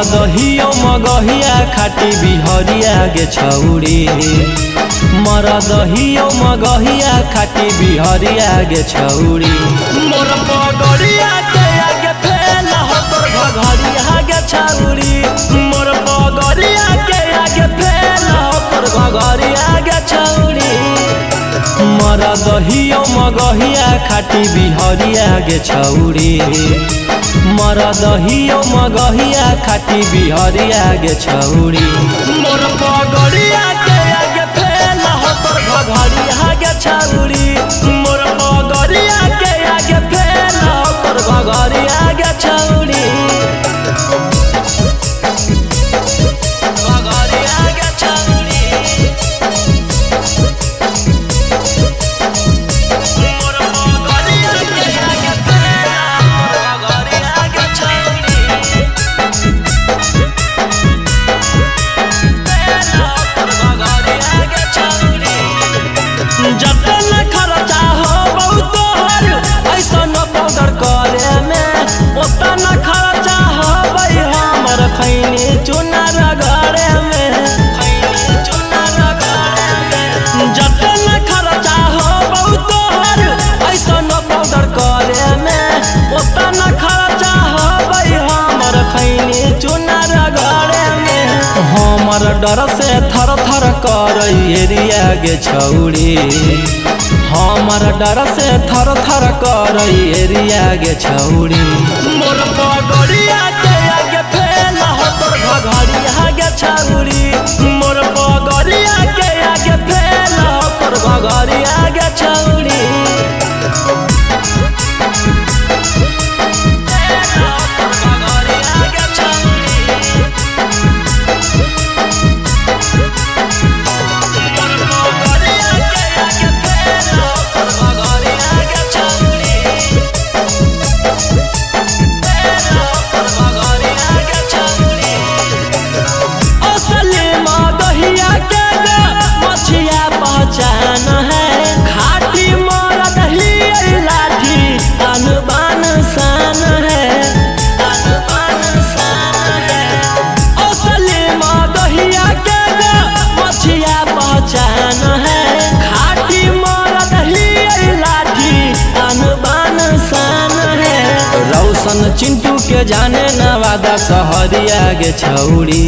मरदहियो मगहिया खाटी बिहरिया गे छौरी। मरदहियो मगहिया खाटी बिहरिया गे छौरी। मोर पगड़िया के आगे फैला हो तोर घघरिया गे छौरी। मोर पगड़िया के आगे फैला हो तोर घघरिया गे छौरी। मरदहियो मगहिया खाटी बिहरिया गे छौरी। मरदहियो मगहिया खाटी बिहरिया गे छौरी। मोर पगड़िया के आगे फैला हो तोर घघरिया गे छौरी। मोर पगड़िया के आगे फैला हो तोर घघरिया गे छौरी। घघरिया गे छौरी। मोर पगड़िया के आगे फैला तोर घघरिया गे छौरी। फैला तोर घघरिया गे छौरी। जतन खर्चा हो बहुत तोहर ऐसन पाउडर करे में, ओतन खर्चा होबै हमर खैनी चूना रगड़े में। खैनी चूना रगड़े में। जतन खर्चा हो बहुत तोहर ऐसन पाउडर करे में, ओतन खर्चा होबै हमर खैनी चूना रगड़े में। हमर डर से थर थर करै एरिया गे छौरी। हमर डर से थर थर करै एरिया गे छौरी। मोर पगड़िया के आगे फैला हो तोर घघरिया गे छौरी। मोर पगड़िया के आगे फैला हो तोर घघरिया गे छौरी। फैला हो तोर घघरिया गे छौरी। मोर पगड़िया के आगे फैला हो तोर घघरिया गे छौरी। फैला हो तोर घघरिया गे छौरी। असली मगहिया के ग मछिया पहचान है, खाटी मरदही लाठी अनबान शान है। अनबान शान है। असली मगहिया के ग मछिया पहचान है, खाटी मरदही लाठी अनबान शान है। रौशन चिंटू के जाने नवादा सहरिया गे छौरी।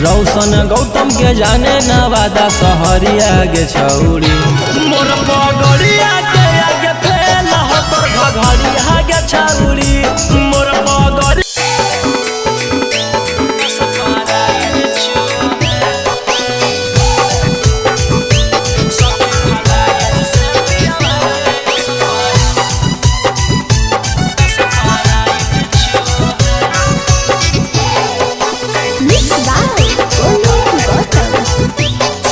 रौशन गौतम के जाने नवादा सहरिया गे छौरी। मोर पगड़िया के आगे फैला हो तोर घघरिया गे छौरी। मोर पगड़ी Mixed by Golu Gautam.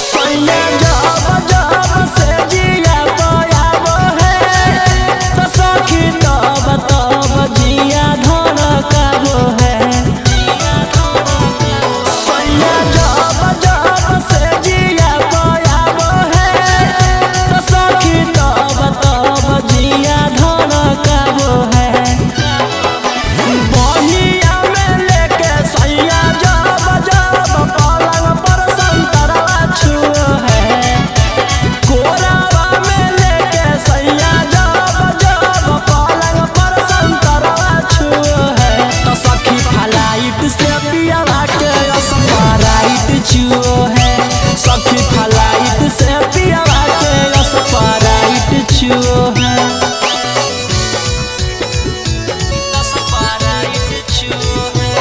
सैया जब जब से जिया पयाब है, तो सखी तब तब जिया धड़काब है। सैया जब जब से जिया पयाब है, तो सखी तब तब जिया धड़काब है। बहिया में लेके सैया जब जब पलंग पर संतरवा छुओ है। कोरावा में लेके सैया जब जब पलंग पर संतरवा छुओ है। तो सखी फलाइट से पियावा के असपराइट छुओ है। सखी फलाइट से पियावा के असपराइट छुओ है। असपराइट छुओ है।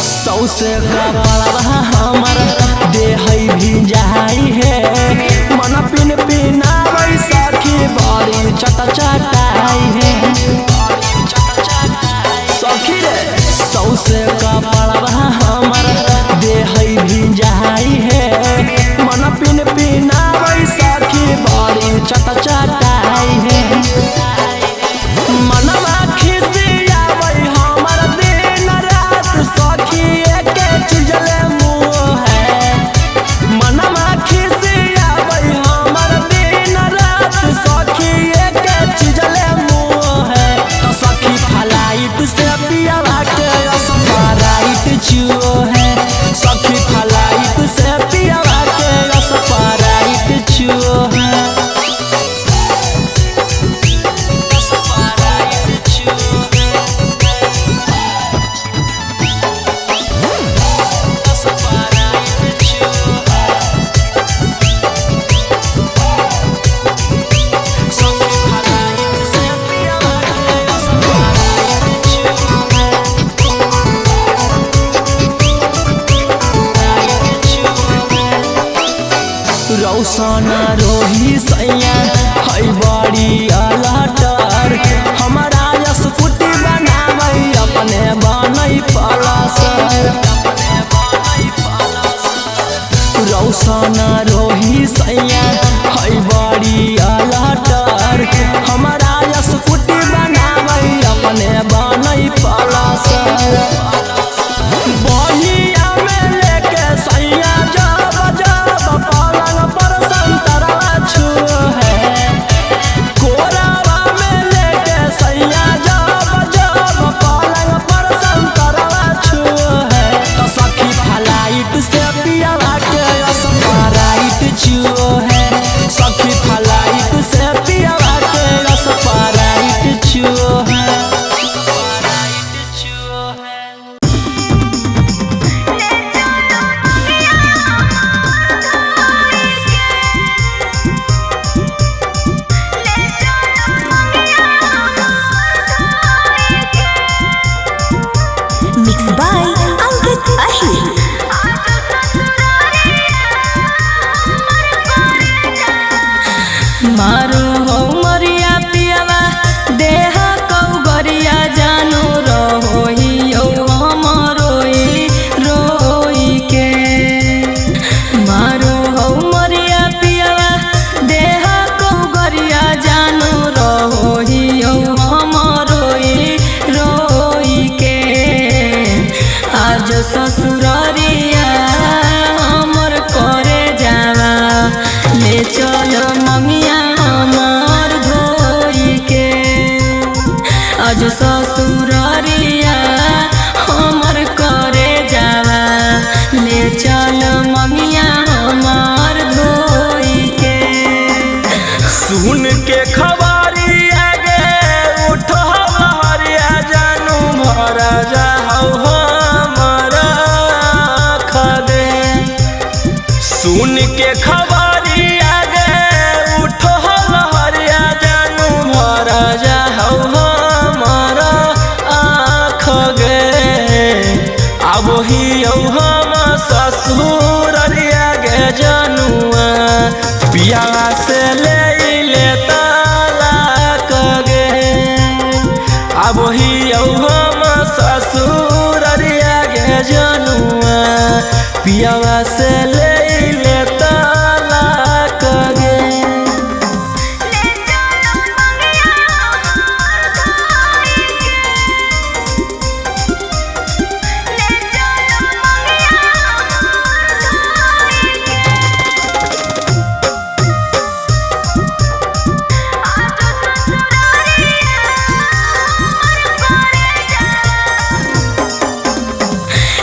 सौसे कपड़वा हमर देह भिजाई है, मन पिन पिनावै सखी बड़ी चट चटाई है। सखी रे सौसे कपड़वा हमर देह भिजाई चट चटाई है। मनवा खिसियाबै हमर दिन रात सखी एके चीजले मुँह है। मनवा खिसियाबै हमर दिन रात सखी एके चीजले मुँह है। तो सखी फलाइट से पियावा के स्प्राइट चुओ है। सखी फलाइट से पियावा के स्प्राइट चुओ है। स्प्राइट चुओ है। स्प्राइट चुओ है। सखी फलाइट से पियावा के स्प्राइट चुओ है। रौशन रोही सैया है बड़ी अलटर हमारा स्कूटी बनाबै अपने बनै पलसर। रौशन रोही सैया है बड़ी अलटर हमारा स्कूटी बनाबै अपने बनै पलसर। बहिया में लेके सैया जब जब पलंग पर संतरवा छुओ है। कोरावा में लेके सैया जब जब पलंग पर संतरवा छुओ है। तो सखी फलाइट से पियावा के स्प्राइट चुओ है। सखी फलाइट से पियावा के स्प्राइट चुओ है। स्प्राइट चुओ है। Mix by Ankit Ahir. मारू हो मरिया पियावा देहा कौ गरिया जानो रहोही औ हम रोई रोई के। मारू हो मरिया पियावा देहा कौ गरिया जानो रहोही औ हम रोई रोई के। आज ससुररिया हमर करे जावा ले चल मंगिया हमर धोई के। आज ससुररिया हमर करे जावा ले चल मंगिया हमर धोई के। सुन के खबरी आगे उठो हरिया जानू भरा जाओ हमारा खदे। सुन के खबरी आगे उठो हरिया जानू भरा जाओ हमारा आँख गे। अब ही हम ससुररिया गे जनुआ पिया से ले ले तलाक गे। अब ही हम ससुररिया गे जनुआ पिया से ले ले तलाक गे।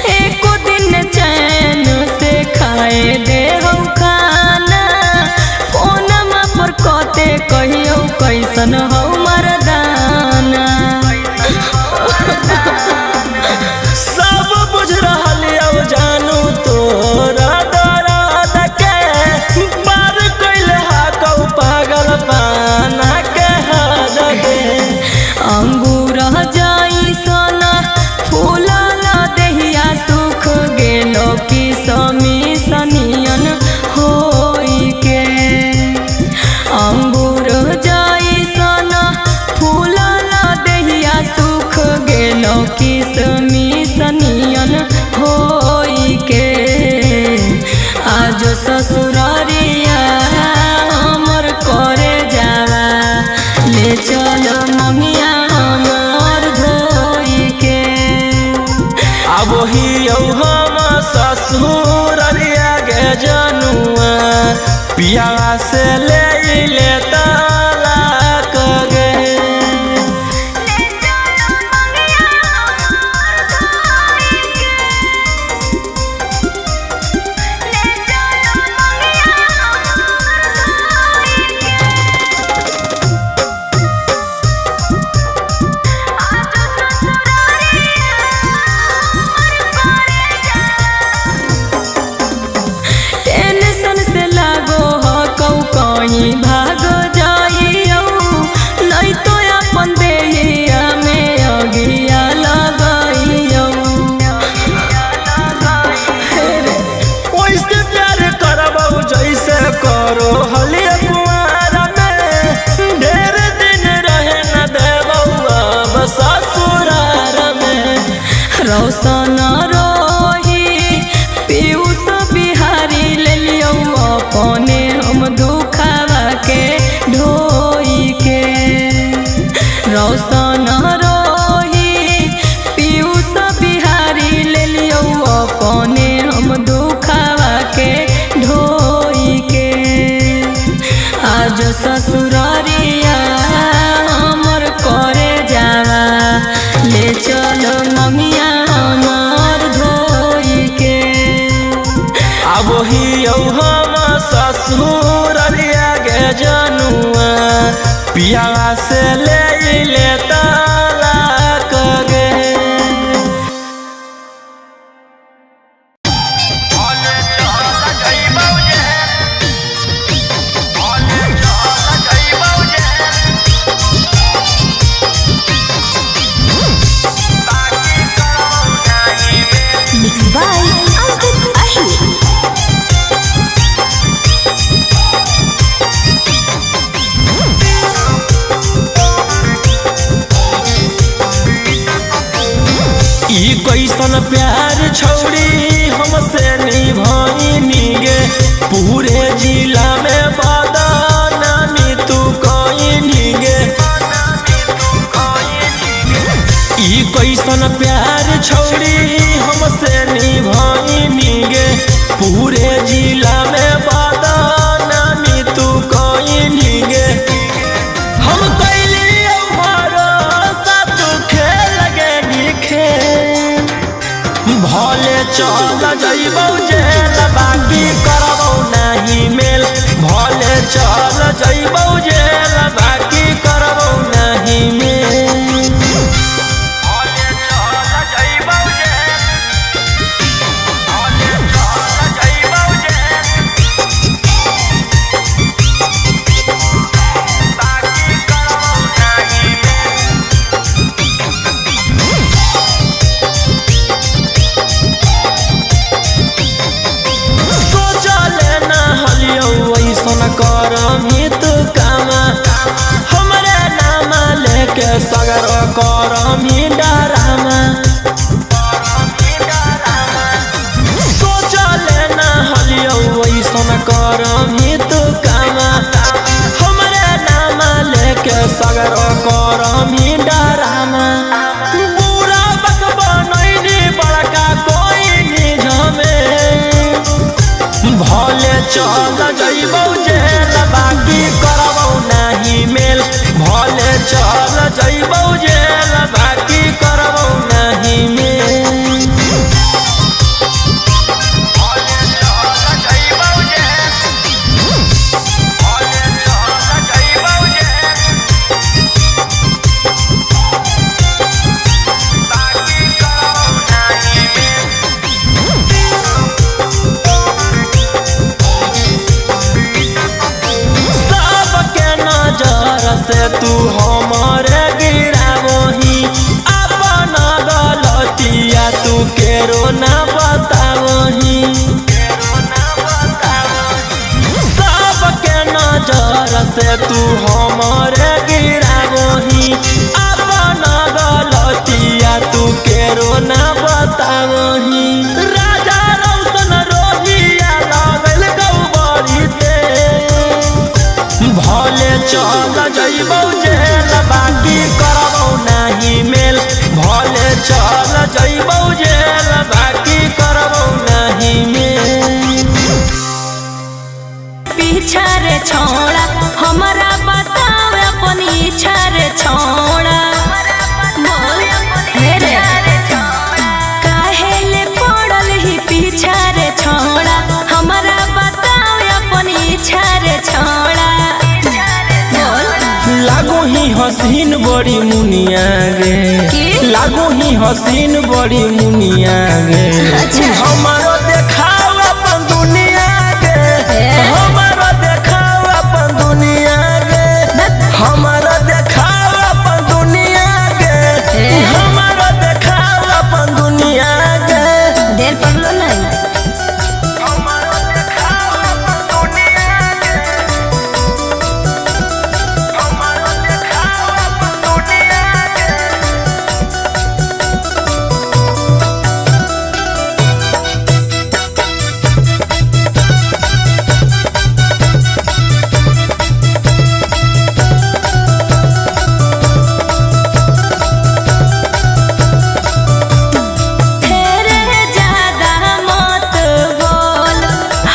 एको दिन चैन से खाए दे हौ खाना फोनमा पर कते कहियो कैसन हौ मर्दाना। सब बुझ रहल औ जानू तोरा दर्द के पार कइल हाकौ पागल पाना के हद गे। अंगूर जाई सोना फूलल देहिया सुख गेलो कि समी सनियन होई के। अंगूर जाई सोना फूलल देहिया सुख गेलो कि समी सनियन होई के। आज ससुररिया हमर करे चल मंगिया हमर धोई के। अब ही हम ससुर गे जनुआ, पिया से ले ले तलाक गे। टेंशन से लागो ह कौ कहीं भाग जाइयो, नहीं तो अपन देहिया में अगिया लगाइयो। ओइसे प्यार करबौ जैसे करो हलिया कुआर में, ढेर दिन रहे न देबौ अब ससुरार में। रोशन रोही पीयूष बिहारी ले लियो अपने हम दुखावा के ढोई के। रोशन रोही पीयूष बिहारी ले लियो अपने हम दुखावा के ढोई के। आज ससुरारिया हमर करे जावा, ले चल मंगिया हमर धोई के। अब ही हम ससुर गे जनुआ, पिया से ले ले तलाक गे। Mix by Ankit Ahir. ई कैसन प्यार छौड़ी हमसे निभाइनी गे, पूरे जिला में बदनामी तू कइनी गे। ई कैसन प्यार छौड़ी हमसे निभाइनी गे, पूरे जिला में बदनामी तू कइनी गे। हम कैलियौ भरोसा तू खेल गे खेल, भले चल जइबौ जेल बाकी करबौ नाही मेल। भले चल जइबौ जेल बाकी करबौ नाही मेल। भले चल जइबौ जेल, भले चल जइबौ जेल, बाकी करबौ नाही मेल। सोचले ना हलियौ ऐसन करमी तू कामा, हमरे नाम लेके सगर करमी डरामा। सोचले ना हलियौ ऐसन करमी तू कामा, हमरे नाम लेके सगर करमी डरामा। बुरा बक बनैनी बड़का कोई नी झमे, भले चल जइबौ जेल बाकी करबौ नाही मेल। भले चल जइबौ जेल बाकी करबौ नाही मेल। भले चल जइबौ जेल, भले चल जइबौ जेल, बाकी करबौ नाही मेल। मुनिया गे। की? लागो ही हसीन बड़ी मुनिया गे। अच्छा। हमारो देखाओ अपन दुनिया गे। ए? हमारो देखाओ अपन दुनिया गे। हमारो देखाओ अपन दुनिया गे। ए? हमारो देखाओ अपन दुनिया गे। ढेर पढ़लो नहीं। हमारो देखाओ अपन दुनिया गे। हमारो देखाओ अपन दुनिया गे। ढेरे ज्यादा मत बोल,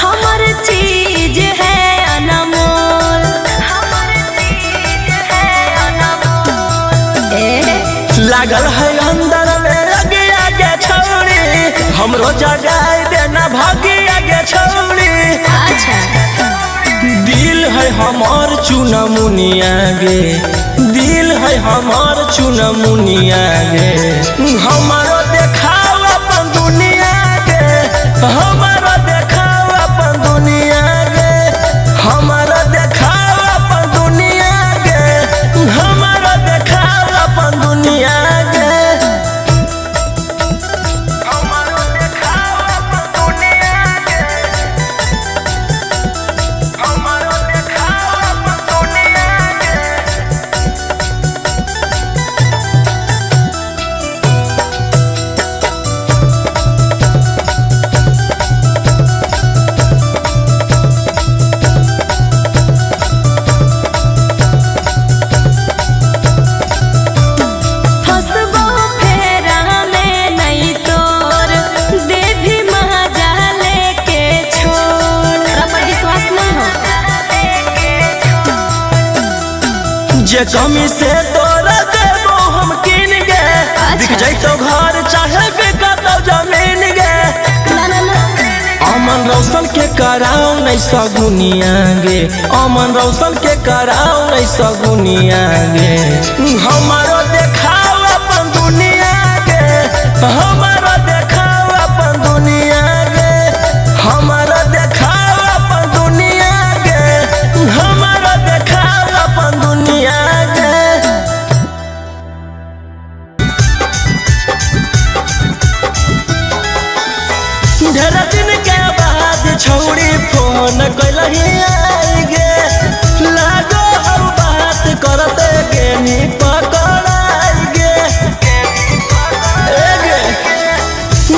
हमर चीज है अनमोल। हमर चीज है अनमोल। ए लागल है अंदर में लगिया गे छौरी, हमरो जगाई देना भागिया गे छौरी। अच्छा। दिल है हमार चुना मुनिया गे। दिल है हमार चुना मुनिया गे। हमारो देखाओ अपन दुनिया गे। हमारो देखाओ अपन दुनिया गे। हमारो देखाओ अपन दुनिया गे। हमारो देखाओ अपन दुनिया गे। हमारो देखाओ अपन दुनिया गे। हमारो देखाओ अपन दुनिया गे। फसबो फेरा में नहीं तोर, देवी महाजा लेके छोड़। तोरा पर विश्वास नहीं हो। जे कमी से तोरा देबो हम किन गे। बिक जैतो घर चाहे बिकतो जमीन गे। ना ना ना। अमन रोशन के कराओ नहीं सगुनिया गे। अमन रोशन के कराओ नहीं सगुनिया गे। हमारो देखाओ अपन दुनिया गे। हमारो देखाओ अपन दुनिया गे। हमारो देखाओ अपन दुनिया गे। हमारो देखाओ अपन दुनिया गे। ढेर दिन के बाद छौड़ी फोन कैलही आई गे। लागो हौ बात करते गेनी पकड़ाई गे। ए गे।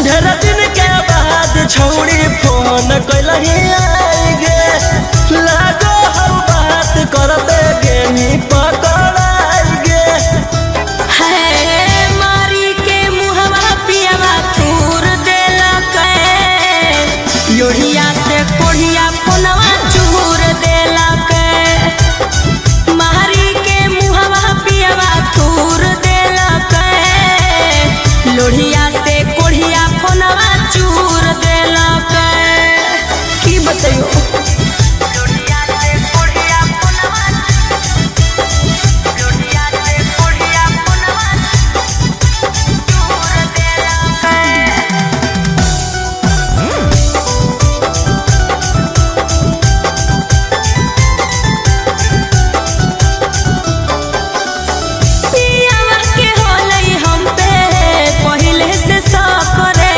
ढेर दिन के बाद छौड़ी फोन कैलही आई गे। लागो हौ बात करते गेनी पकड़ाई गे। है मारी के मुहवा पियावा थूर देलक, लोहिया से कोढ़िया फोनवा चूर देलक। मारी के मुहवा पियावा थूर देलक, लोहिया से कोढ़िया फोनवा चूर देलक। की बतैयो। पियावा के होलै हम पे पहिले से सकरे,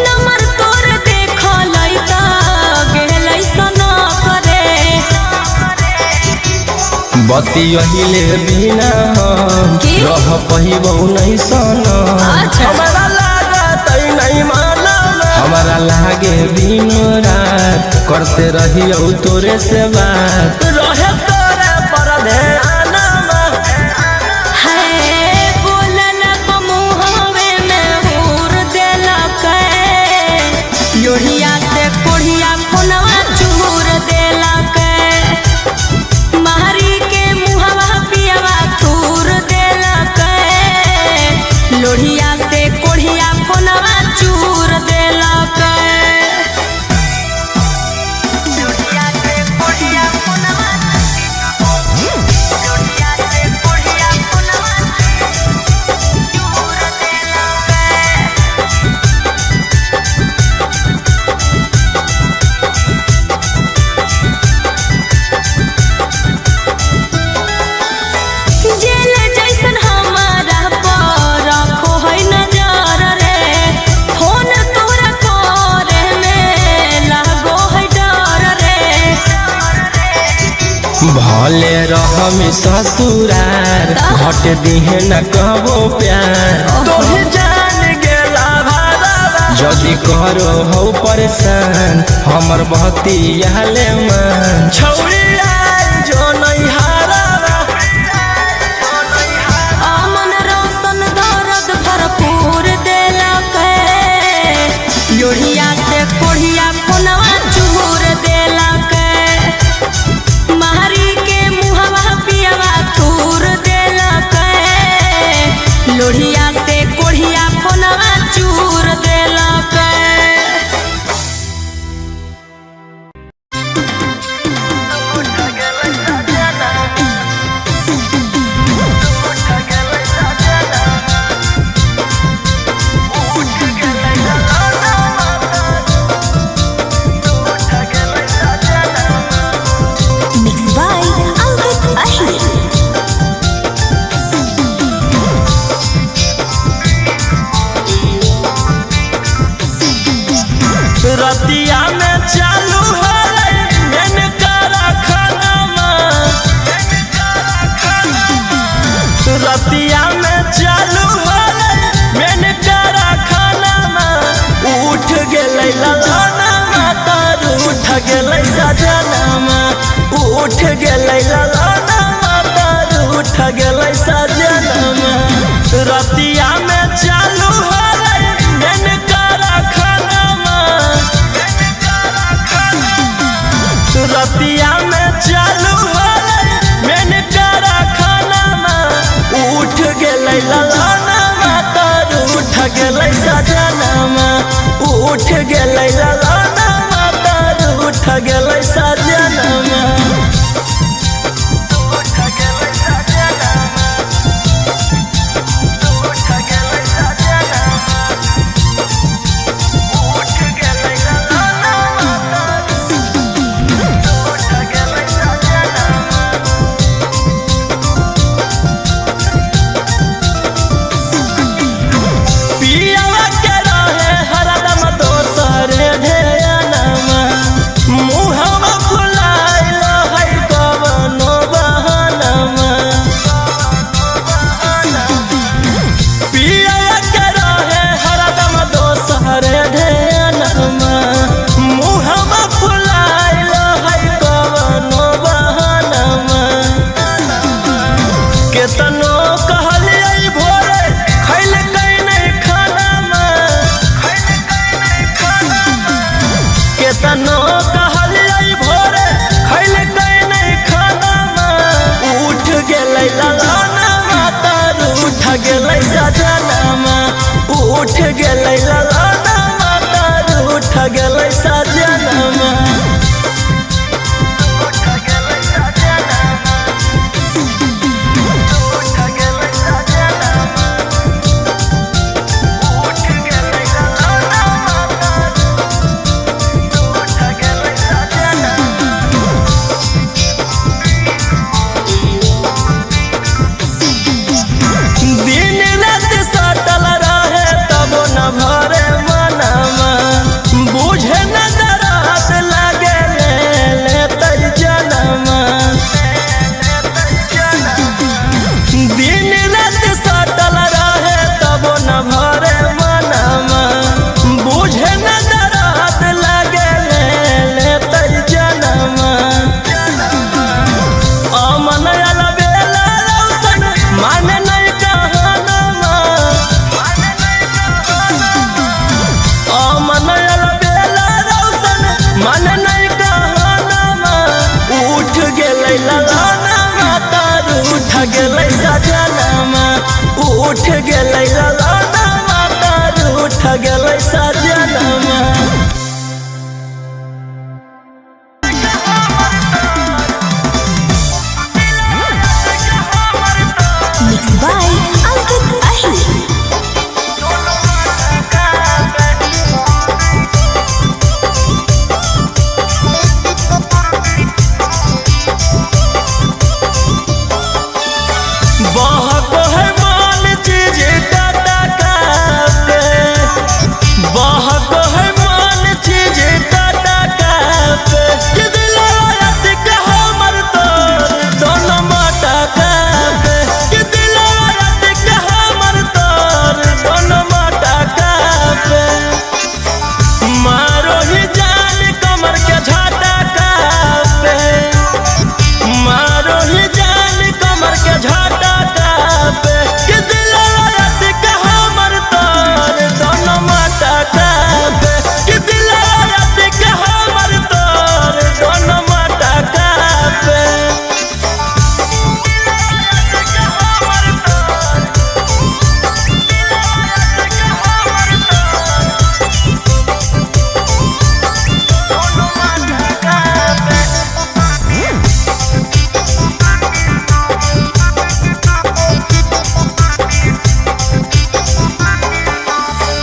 नंबर तोर देखलै त गेलै सना करे। बतियहिले बिना हम की? रह पहिबौ नहीं सनम। अच्छा। हमरा लागत नहीं मानम। हमरा लागे दिन रात करते रहियौ तोरे से बात। रहे तोरे पर ध्यानमा। है बोलल मुहवे में हुर देलक, लोहिया से कोढ़िया फोनवा चूर देलक। मारी के मुहवा पियावा थूर देलक, लोहिया से कोढ़िया फोनवा चूर देलक। लोहिया से कोढ़िया फोनवा रहम ससुरार घट दिहे न कबो प्यार। तोहे जान गेला भारावा जदि करो हो परेशान हमर बहतिया ले मान। छौरी आई जो नहीं हारावा अमन रोशन दर्द भरपूर देलक लोहिया से कोढ़िया फोनवा चूर देलक महरी के मुहवा पियवा तूर देलक लोहिया से कोढ़िया फोनवा चूर देलक। Mix by Ankit Ahir. Ratia में चालू होलै मेन कारखानामा। रतिया में चालू होलै मेन कारखानामा। उठ गेलै ललनामा तार उठ गेलै सजनामा। उठ गेलै ललनामा तार उठ गेलै सजनामा। रतिया में चालू होलै मेन कारखानामा। रतिया में चालू होलै मेन कारखानामा। उठ गेलै ललनामा तार उठ गेलै सजनामा। उठ गेलै ललनामा तार उठ गेलै सजनामा। पियावा के रहे हरदम दोसरे ध्यानमा। मुहवा फुलाइल है कवनो बहानामा। पियावा के रहे हरदम दोसरे ध्यानमा। मुहवा फुलाइल है कवनो बहानामा। केतनो कहलियै भोरे खैलकै नहि खानामा। केतनो कहलियै भोरे खैलकै नहि खानामा। उठ गेलै ललनामा तार उठ गेलै सजनामा। उठ गेलै ललनामा तार उठ गेलै सजनामा। दिन रात सटल रहे तब न भरे मनमा। बुझे न दरात लागे ले लेतै जनमा। दिन रात सटल रहे तब न भरे मनमा। बुझे न दरात लागे ले लेतै जनमा। अमन अलबेला रौशन माने नहीं कहानामा। अमन अलबेला रौशन माने नहीं कहानामा। उठ गेलै ललनामा तार उठ गेलै सजनामा। उठ गेलै ललनामा तार उठ गेलै सजनामा। Mix by Ankit Ahir. बहक है मान चीज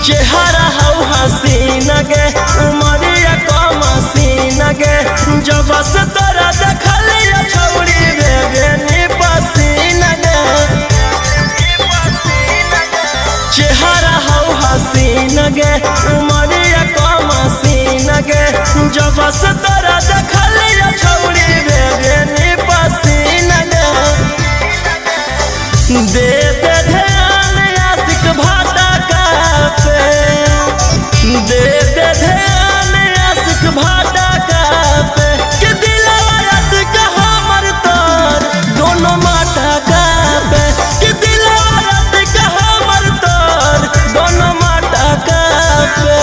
चेहरा हौ हसीन गे उमरिया कम हसीन गे जब से तोरा देखलिया छौरी बेगनी पसीन गे। चेहरा हौ हसीन गे उमरिया कम हसीन गे जब से तोरा देखलिया छौरी बेगनी पसीन गे। दे दे ध्यान आशिक भाटा कापे दे दे ध्यान आशिक भाटा कापे के दिलवा आशिक हमर तोर दोनों माटा कापे के दिलवा आशिक हमर तोर दोनों माटा कापे।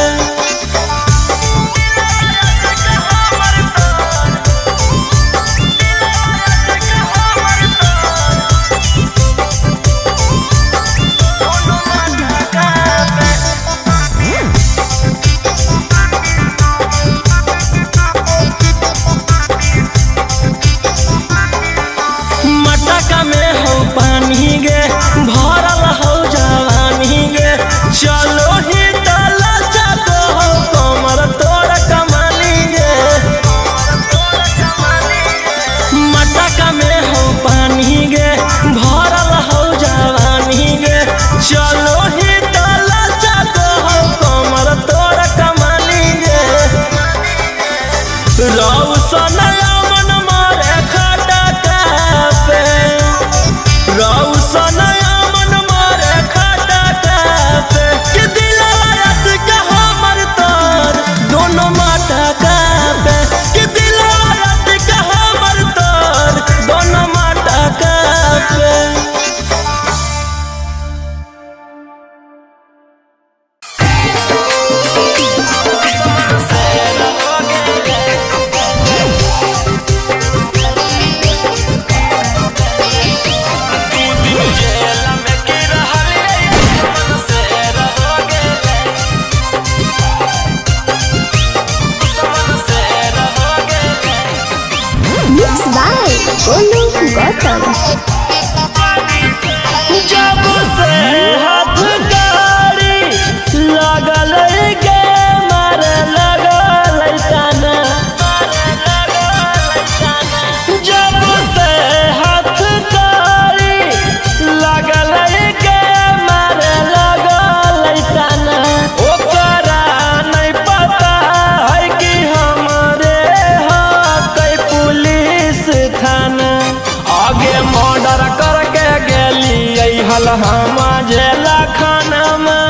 मटका में हो पानी गे भरल हो जवानी गे चलो ही तला जातो हो कमर तोड़ कमानी गे। मटका में हो पानी गे भरल हो जवानी गे चलो ही तला जातो हो कमर तोड़ कमानी गे। रौशन मन मारे खटा कापे रौशन मन मारे खटा कापे के दिलवा आशिक हमर तोर दोनों माटा कापे के दिलवा आशिक हमर तोर दोनों माटा कापे। Mixed by Golu Gautam. जब से हाथ गाड़ी लगल गे मारे लगल ताना जब से हाथ गाड़ी लगल गे मारे लगल ताना ओकरा नहीं पता है कि हमरे हकै पुलिस थाना आगे मर्डर करके गेली हल हम जेला खाना में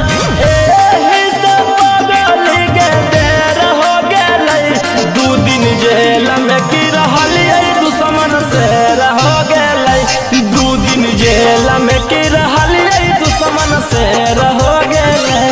एही सब पगल के देर हो गेलै 2 दिन जेल में की रहलियै दुश्मन से रह गेलै 2 दिन जेल में की रहलियै दुश्मन से रह गेलै।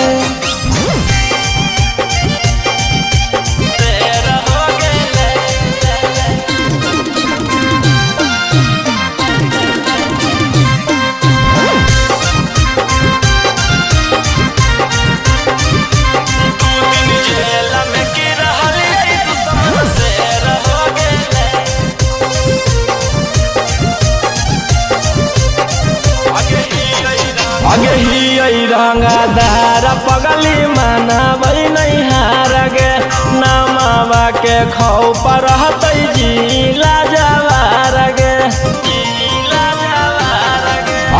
आगे ही रंगदार पगली मनाबै नहीं हार गे नामावा के खौ पर रहतै जिला जवार गे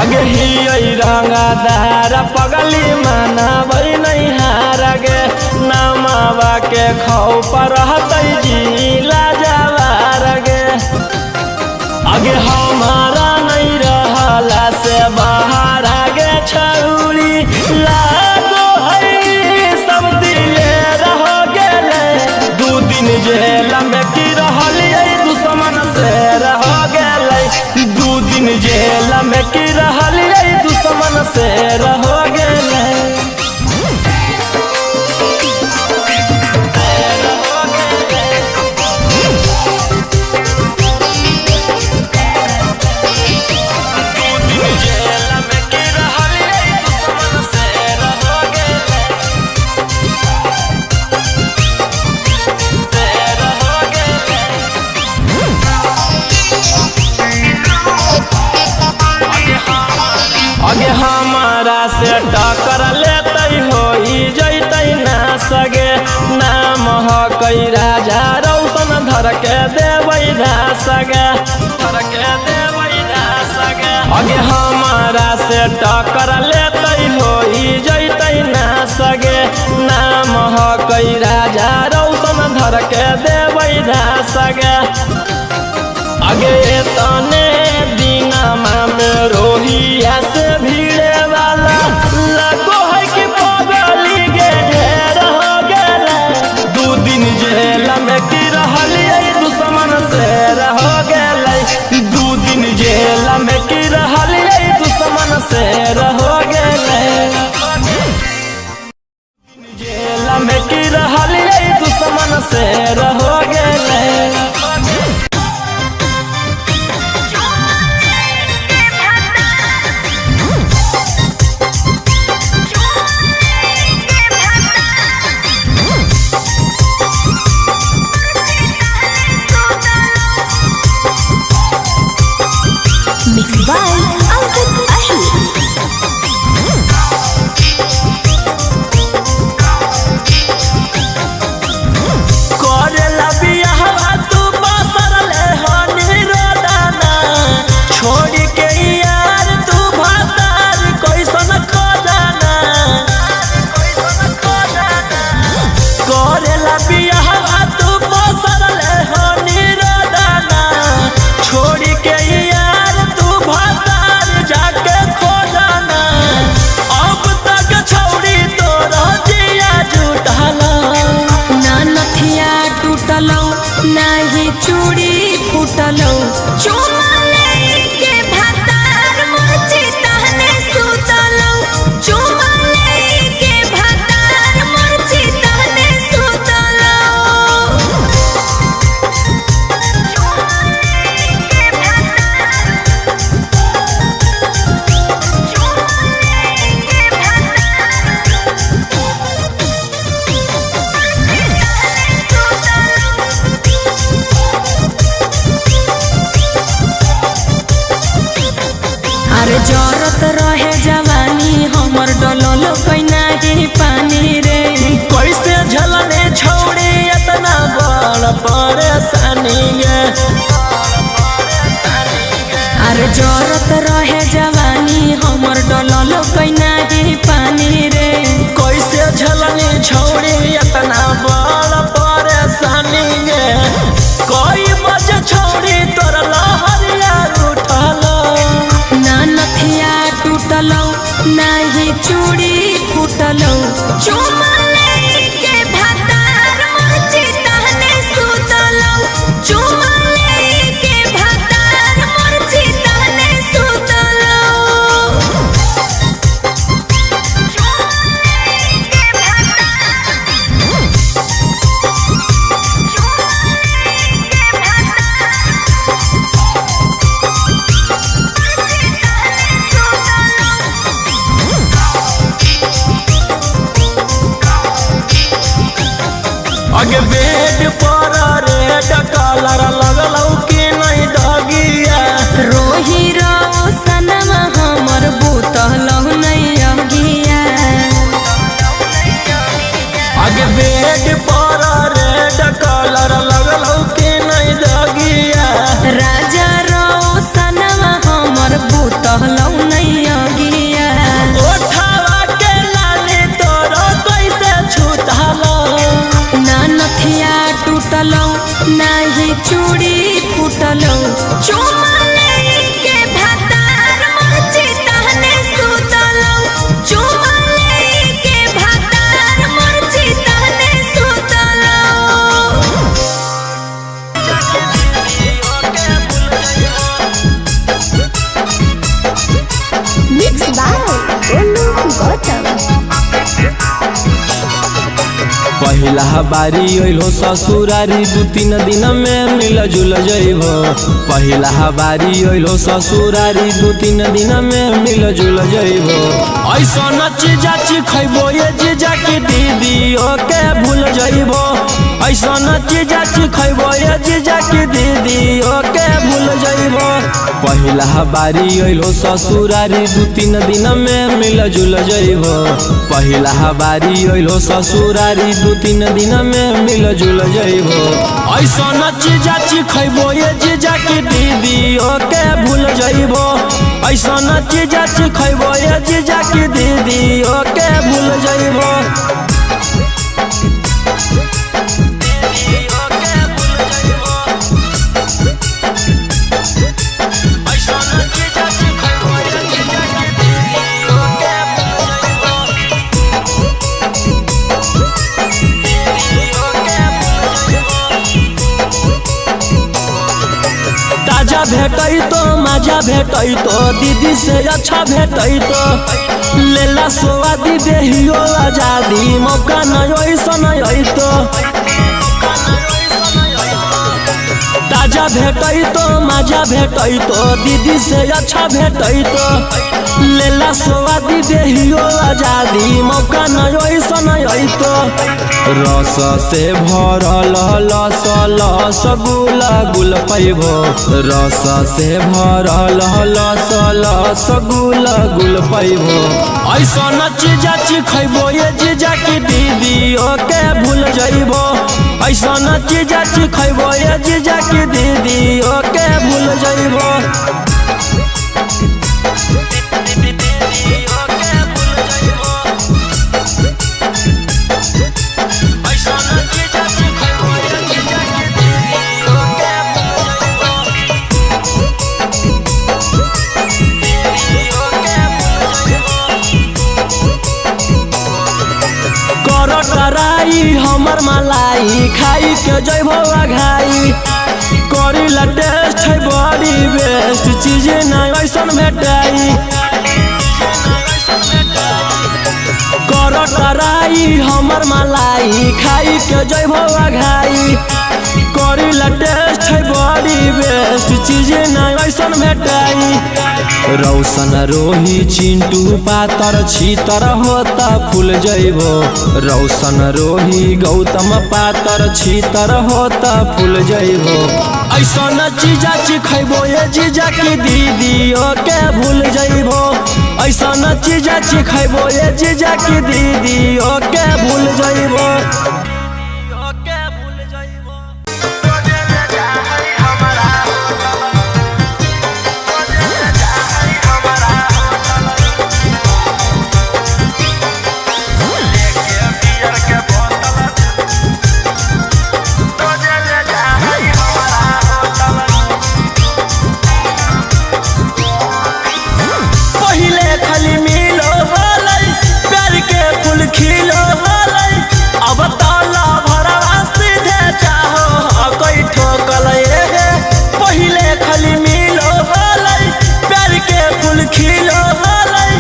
आगे ही रंगदार पगली मनाबै नहीं हार गे नामावा के खौ पर रहतै जिला जवार गे। आगे हमारा नहीं रहला से बाहर आगे छौरी लागो है सब दिले रह गेलै 2 दिन जेल में की रहलियै दुश्मन से रह गेलै 2 दिन जेल में की रहलियै दुश्मन से रह गेलै। अगे हमारा से टक्कर लेतै होई जैतै ना सगे। नाम हकै राजा रौशन धर के देबै सगे, धर के देबै सगे। अगे हमारा से टक्कर लेतै होई जैतै ना सगे। नाम हकै राजा रौशन धर के देबै सगे। अगे तने दिनमा में रोहिया से भीड़े वाला लगो है कि पगली गे ढेर हो गेलै। 2 दिन जेल में की रहलियै दुश्मन से रह गेलै। 2 दिन जेल में की रहलियै दुश्मन से रह गेलै। जेल में की रहलियै दुश्मन से रह गेलै। Mix by Ankit Ahir. करेला बियाहवा तू बसरले हनी रोदाना, छोड़ के यार तू भतार कैसन खजाना। करेला बियाहवा तू बसरले हनी रोदाना, छोड़ के यार तू भतार जाके खोजाना। अब तक छौड़ी तोरा जिया जुटाला। ना नथिया टूटलौ नाही चूड़ी फूटलौ, चुमा लेके भातार मोर चिताने सुतलौ। चुमा लेके भातार मोर चिताने सुतलौ। चुमा लेके भातार, चुमा लेके भातार अरे जरत रहे जवानी हमर डलल नाही पानी रे। कैसे झलने छौड़ी इतना बड़ परेशानी गे। अरे जरत रहे जवानी हमर डलल नाही पानी रे। कैसे झलने छौड़ी इतना बड़ परेशानी गे। कोई बजे छौड़ी तोर लहरिया उठल। ना नथिया टूटलौ नाही चूड़ी फूटलौ, चुमा लेके भातार मोर चिताने सुतलौ। चुमा लेके भातार मोर चिताने सुतलौ। चुमा लेके भातार, चुमा लेके भातार मोर चिताने सुतलौ। अगे बेड पर रेड कलर लगलौ कि नहीं दगिया। रोही रोशनमा हमर बुतलौ नहीं अगिया। अगे बेड पर रेड कलर लगलौ कि नहीं दगिया। राजा रोशनमा हमर बुतलौ नहीं अगिया। ओठावा के लाली तोरो कैसे छूटलो। ना नथिया टूटलौ नाही चूड़ी फूटलौ, चुमा लेके भातार मोर चिताने सुतलौ। चुमा लेके भातार मोर चिताने सुतलौ। Mix by Golu Gautam. पहिला बारी अइलो ससुरारी 2-3 दिन में मिल जुल जइबो। पहिला बारी अइलो ससुरारी 2-3 दिन में मिल जुल जइबो। ऐसन चीजा चिखैबो ये जीजा के दीदी ओके भूल जइबो। ऐसन चीजा चिखैबो ये जीजा के दीदी ओके भूल जइबो। पहिला बारी अइलो ससुरारी 2-3 दिन में मिल जुल जइबो। पहिला बारी अइलो ससुरारी 2-3 दिन में मिल जुल जइबो। ऐसन चीजा चिखैबो ये जीजा के दीदी ओके भूल जइबो। ऐसन चीजा चिखैबो ये जीजा के दीदी ओके भूल जइबो। ताजा भेटै तो मजा भेटै तो दीदी से अच्छा भेटै तो लेला सोआदी देहियो आजादी मौका न ऐसन अइतो। ताजा भेटै तो मजा भेटै तो दीदी से अच्छा भेटै तो लेला सोआदी देहियो आजादी मौका न ऐसन अइतो। रस से भरल लस लस गुल गुल पैबो। रस से भरल लस लस गुल गुल पैबो। ऐसन चीजा चिखैबो ये जीजा के दीदी ओके भूल जइबो। ऐसन चीजा चिखैबो ये जीजा के दीदी ओके भूल जइबो। कराई हमर मलाई खाई के जइबो अघाई करीला टेस्ट है बड़ी बेस्ट चीज ना ऐसन भेटाई। कर कराई हमर मलाई खाई के जइबो अघाई करीला टेस्ट है बड़ी बेस्ट चीज ना ऐसन भेटाई। रौशन रोही चिंटू पातर छीतर होता फूल जइबो। रौशन रोही गौतम पातर छीतर होता फूल जइबो। ऐसन चीजा चिखैबो ये जीजा के दीदी ओके भूल जइबो। ऐसन चीजा चिखैबो ये जीजा के दीदी ओके भूल जइबो। खिलो हलै अब ताला भरवा सीधे चाहो कोई ठोकल हे। पहिले खाली मिलो हलै प्यार के फूल खिलो हलै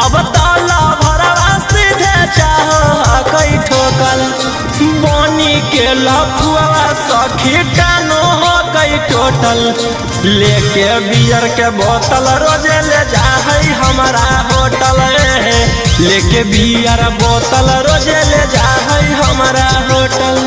अब ताला भरवा सीधे चाहो कोई ठोकल। बनी के लफुआ सखी कानो हो कई टोटल लेके बियर के बोतल रोजे ले जा है हमारा होटल। लेके बियर बोतल रोजे ले जा है हमारा होटल।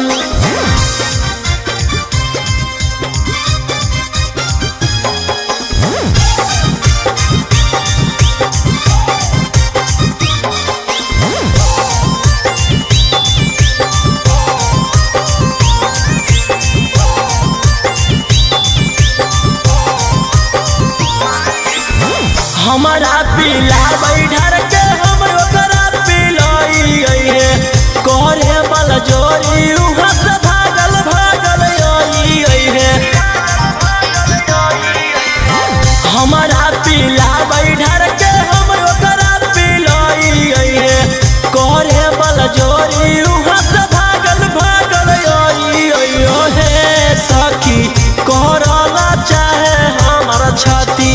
हमारा पीला बैठर के हम ओकरा पिलाई हे करे बल जोरी उहाँ से भागल भागल आई हे। हमारा पीला बैठर के हम ओकरा पिलाई हे करे बल जोरी उहाँ से भागल भागल आई हे। सखी करला चाहे हमारा छाती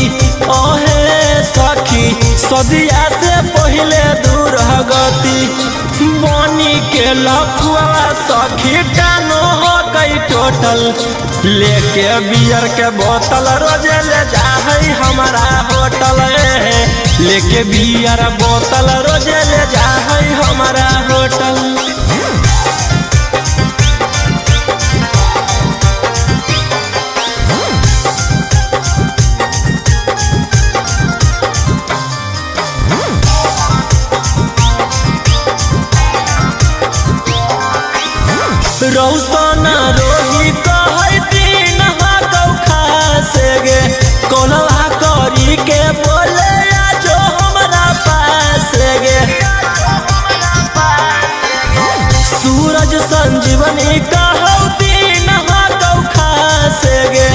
ओहे सखी सदिया से पहले दूर गति। बनी के लफुआ सखी कानो हो कई टोटल लेके बियर के बोतल रोजे ले जा है हमारा होटल। लेके बियर बोतल रोजे ले जा है हमारा होटल। रौसना रोही कहै दिन कौ खासे गे, कोलवा करी के बोले जो हमरा पास गे। सूरज संजीवनी कहौ दिन कौ खासे गे,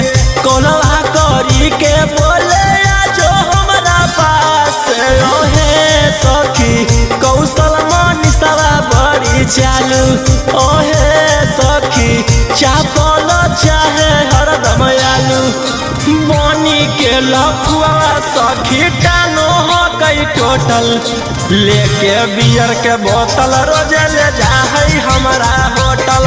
कोलवा करी के बोले जो हमरा पास। ओहे सखी कौशल मनीषवा बड़ी चालू, ओहे सखी चापल चाहे हरदम आलू। बनी के लफुआ सखी टानो हो कई टोटल। लेके बियर के बोतल रोजे ले जा है हमारा होटल।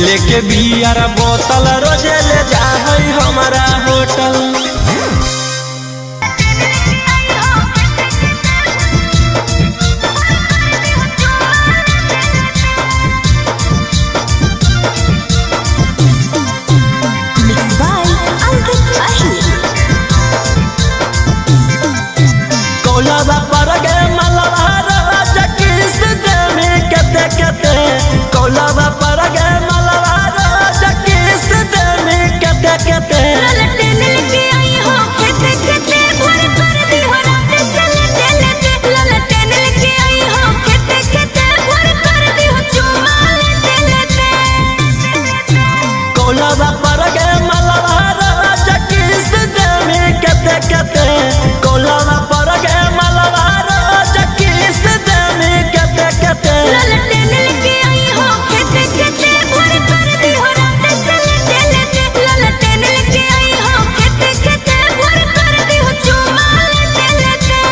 लेके बियर बोतल रोजे ले जा है हमारा hotel. Mixed by Ankit Ahir. Kolwa पर गे मलवा राजा किस देवी कते कते, कोलवा पर गे मलवा राजा किस देवी कते कते। ललटेन लेके आई हो खेते खेते भर कर दी हो रात से लेते लेते। ललटेन लेके आई हो खेते खेते भर कर दी हो चुमा लेते लेते। कोलवा पर गे मलवा राजा किस देवी कते कते, कोलवा पर गे मलवा राजा किस देवी कते कते। ललटेन लेके आई हो खेते खेते भर कर दी हो रात से लेते लेते। ललटेन लेके आई हो खेते खेते भर कर दी हो चुमा लेते लेते।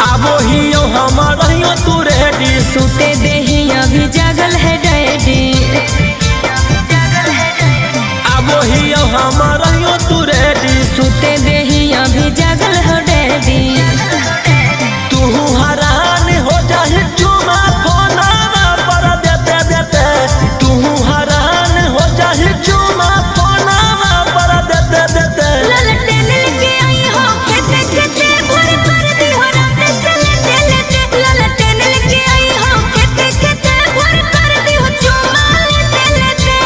आबो हियो हम रहियो तू रेडी, सुते देही अभी जागल है डैडी। आबो हियो हम रहियो तू रेडी। सुते देही अभी जागल हो डैडी। तू हरान हो जाहि चुमा फोना पर देते देते, तू हरान हो जाहि चुमा फोना पर देते देते। ललटेन लेके आई हो खेते खेते भर कर दी हो रात से लेते लेते। ललटेन लेके आई हो खेते खेते भर कर दी हो चुमा लेते लेते।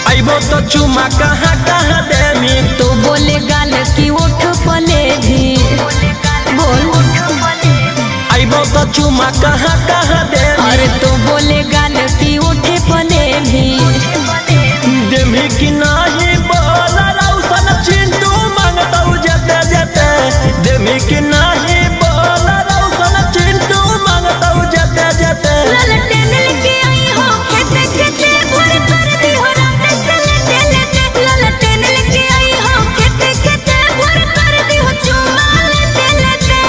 अइबो तो चुमा कहाँ कहाँ देमी, तो बोले गाल की ओठ पले भी बोल। अइबो तो चुमा कहाँ कहाँ देमी। अरे तो बोले गाल की ओठे पले भी। देमी कि नाही बोल रौसन चिंटू मांगतौ जेते जेते, देमी कि नाही बोल रौसन चिंटू मांगतौ जेते जेते। ललटेन लेके आई हो खेते खेते भर कर दी हो रात से लेते लेते। ललटेन लेके आई हो खेते खेते भर कर दी हो चुमा लेते लेते।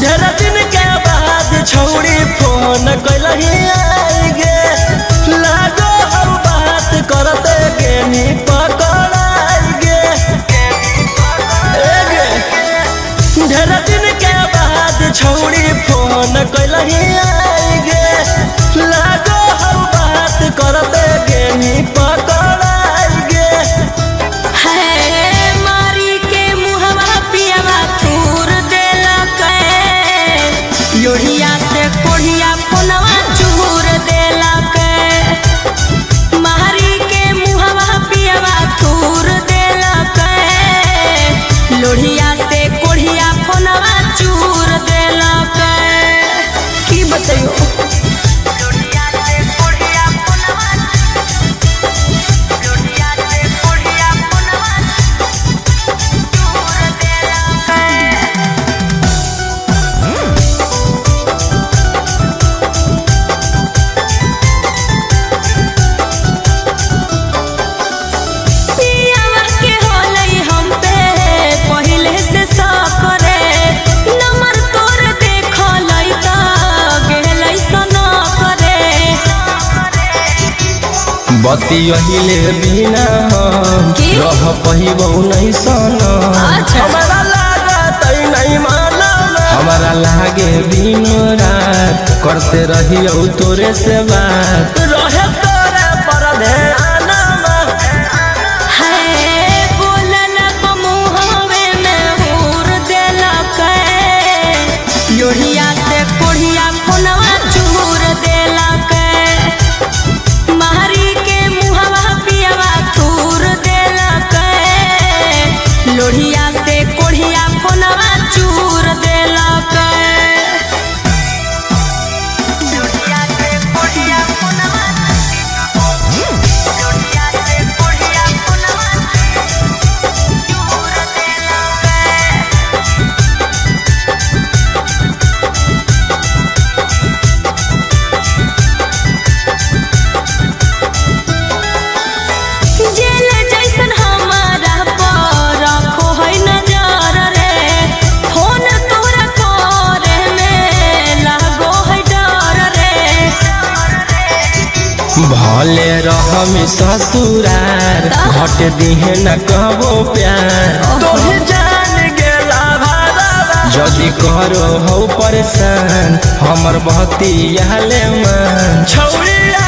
ढेर दिन के बाद छौड़ी फोन कैलही आई गे, लागो हौ बात करते के नी पकड़ाई गे। ए गे, ढेर दिन के बाद छौड़ी फोन कैलही आई गे, लागो हौ बात करते के नी पकड़ाई गे। है मारी के मुहवा पियावा थूर देलक, लोहिया से कोढ़िया फोनवा चूर देलक। मारी के मुहवा पियावा थूर देलक, लोहिया से कोढ़िया फोनवा चूर देलक। की बतैयो। पियावा के होलई हम पे पहिले से सकरे, नंबर तोर देखलई त गेलई सना करे। बतियहिले बिना हम की? रह पहिबौ नहीं सनम। अच्छा। हमरा लागत नहीं मानम, हमरा लागे दिनो रात करते रहियौ तोरे से बात, रहे तोरे पर ध्यानमा। है बोलल मुहवे में हुर देलक, लोहिया से कोढ़िया फोनवा चूर देलक। मारी के मुहवा पियावा थूर देलक, लोहिया से कोढ़िया फोनवा चूर देलक। जेल जैसन हमारा पर रखो है नजर रे, फोन तोरा करे में लागो है डर रे। भले रहम ससुरार घट दिहे न कहबो प्यार, तोही जान गेला भादावा। जदि करो हौ परेशान हमर बहतिया ले मान, छौड़िया